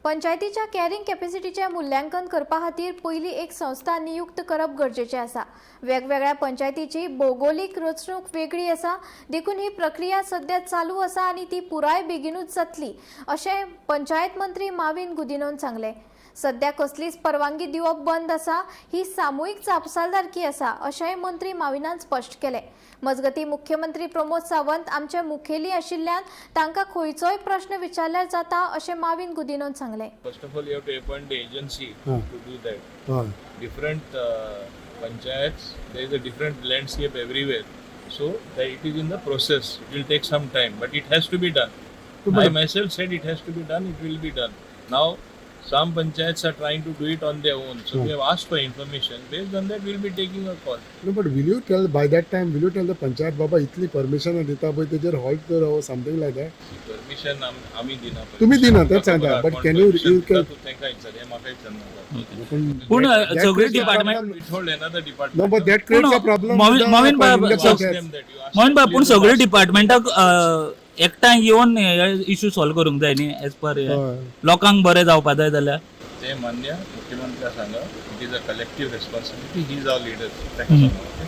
पंचायतीच्या कॅरिंग कॅपॅसिटीचें मुल्यांकन करपा खातीर पयली एक संस्था नियुक्त करप गरजेचें आसा. वेगवेगळ्या पंचायतीची भौगोलीक रचणूक वेगळी आसा, देखून ही प्रक्रिया सध्या चालू आसा आनी ती पुराय बेगिनूच जातली, अशें पंचायत मंत्री माविन गुदिनोन सांगलें. सध्या कसलीच परवानगी दिवप बंद आसा, ही सामुहीक जापसालदारकी आसा, अशेंय मंत्री माविनान स्पश्ट केलें. मजगतीं, मुख्यमंत्री प्रमोद सावंत आमचे मुखेली आशिल्ल्यान तांकां खंयचोय प्रश्न विचारल्यार जाता, अशें माविन गुदिनोन सांगलें. First of all, you have to appoint the agency to do that. Different panchayats, there is a different landscape everywhere. So that it is in the process. It will take some time, but it has to be done. I myself said it has to be done. It will be done. Now, some panchayats are trying to do it on their own. So we have asked for information. Based on that, we will be taking a call. No, but will you tell by that time, will you tell the panchayat, बाबा, इतली permission दिता पळय, तेजेर halt कर, something like that? See, permission आमी दिना. तुमी दिना, तेच सांगता. But can you can- तूं तांकां विचार, हें म्हाका विचारनाका. पण पूण that सगळे creates a department- problem. Withhold another department. No, but that creates a problem with the Movin in the बाब- panchayat. Them that you ask Mohan बाब, पूण them to सगळे ask. डिपार्टमेंटाक एकठांय येवन इशू सॉल्व करूंक जाय न्ही, एज पर लोकांक बरें जावपा जाय जाल्यार. ते मान्य मुख्यमंत्र्या सांगा, it is a collective responsibility. He is our leader. ताका सांगा, okay?